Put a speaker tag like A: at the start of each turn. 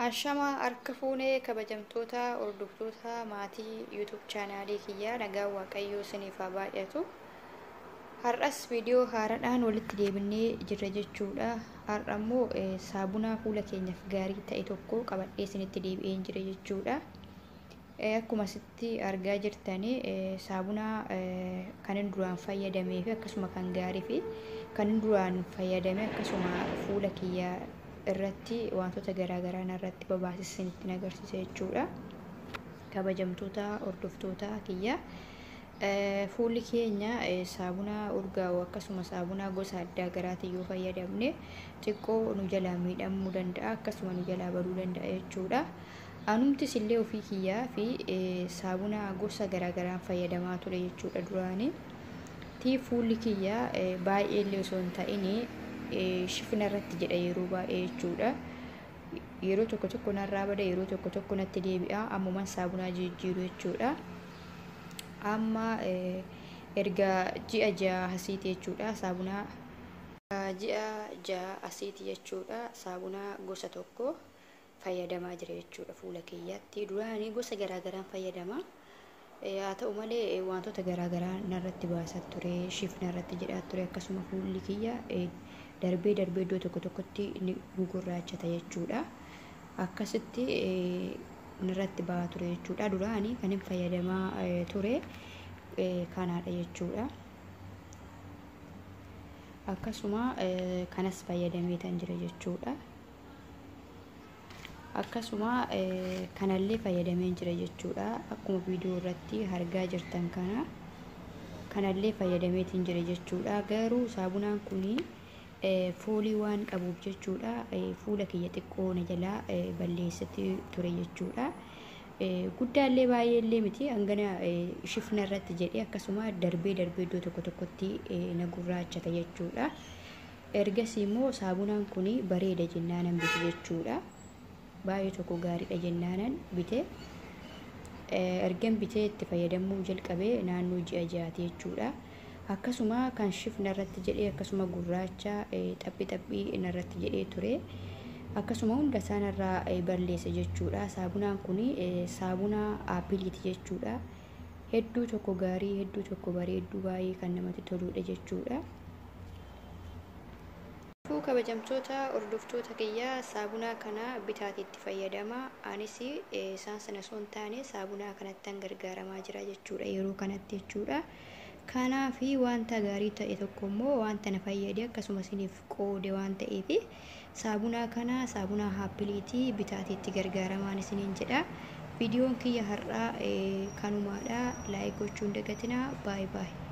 A: Ashama harka fuunee kabajamtoota hordoftoota maatii YouTube chaanaalii kiyyaa nagaan waaqayyoo isiniif haa baay'atu. Har'as viidiyoo haaraadhaan walitti deebinee jirra jechuudha. Har'a immoo saabunaa fuula keenyaaf gaarii ta'e tokko qabadhee isinitti deebi'een jira jechuudha. Akkuma asitti argaa jirtanii saabunaa kan inni duraan fayyadamee fi akkasuma kan gaarii fi kan inni duraan fayyadame akkasuma fuula kiyyaa irratti wantoota garaagaraa irratti babaasise isinitti agarsiisa jechuudha. Kabajamtoota hordoftoota kiyyaa. Fuulli keenya saabunaa urgaa'u akkasuma saabunaa gosa addaa garaatiin yoo fayyadamne xiqqoo nu jalaa miidhamuu danda'a, akkasuma nu jalaa baduu danda'a jechuudha. Anumtis illee ofii kiyyaa fi saabunaa gosa garaagaraan fayyadamaa ture jechuudha duraanii. Tii fuulli kiyyaa baay'ee illee osoo hin ta'in shifna irratti jedha yeroo baay'ee jechuudha. Yeroo tokko tokko narraa bada, yeroo tokko tokko natti deebi'a. Ammumaan saabunaa jijjiiru jechuudha. Amma erga ji'a 6 asiiti jechuudha. Saabunaa ji'a 6 asiiti jechuudha. Saabunaa gosa tokko fayyadamaa jira jechuudha fuula kiyyaatti. Duraanii gosa garaagaraan fayyadama. Haa ta'u malee wantoota garaagaraa narratti baasaa ture, shifna irratti jedhaa ture, akkasuma fuulli kiyya darbee darbee iddoo tokko tokkotti ni gugurraachata jechuudha. Akkasitti narratti ba'aa ture jechuudha. Duraanii kan hin fayyadamaa ture kanaadha jechuudha. Akkasuma kanas fayyadameetan jira jechuudha. Akkasuma kanallee fayyadameen jira jechuudha. Akkuma viidiyoo irratti argaa jirtan kana kanallee fayyadameetiin jira jechuudha. Garuu saabunaan kun foolii waan qabuuf jechuudha fuula kiyya xiqqoo na jalaa balleessatti ture jechuudha. Guddaallee baay'eellee miti, hangana shifna irratti jedhee akkasuma darbee darbee iddoo tokko tokkotti na gurraachata jechuudha. Ergasii immoo saabunaan kun bareeda jennaanan bite jechuudha. Baay'ee tokko gaariidha jennaanan bite. Ergan bitee itti fayyadamuu jalqabee naannoo ji'a 6 jechuudha. Akkasuma kan shifna irratti jedhee akkasuma gurraacha xaphii xaphii narratti jedhee ture. Akkasuma hunda isaa narraa balleessa jechuudha. Saabunaan kun saabunaa aappiliiti jechuudha. Hedduu tokko gaarii, hedduu tokko bareedduu, baay'ee kan namatti toludha jechuudha. Kabajamtoota hordoftoota kiyyaa, saabunaa kana bitaati itti fayyadama. Anis isaan sana osoo hin taane saabunaa kanattan gargaaramaa jira jechuudha yeroo kanatti jechuudha. Kanaaf wanta gaarii ta'e tokko immoo wanta na fayyade akkasuma isiniif qoode waan ta'eef saabunaa kana saabunaa aappiliitii bitaati itti gargaaramaan isiniin jedha. Viidiyoon kiyya har'aa kanumaadha. Like gochuun dagatinaa. Baay'ee baay'ee.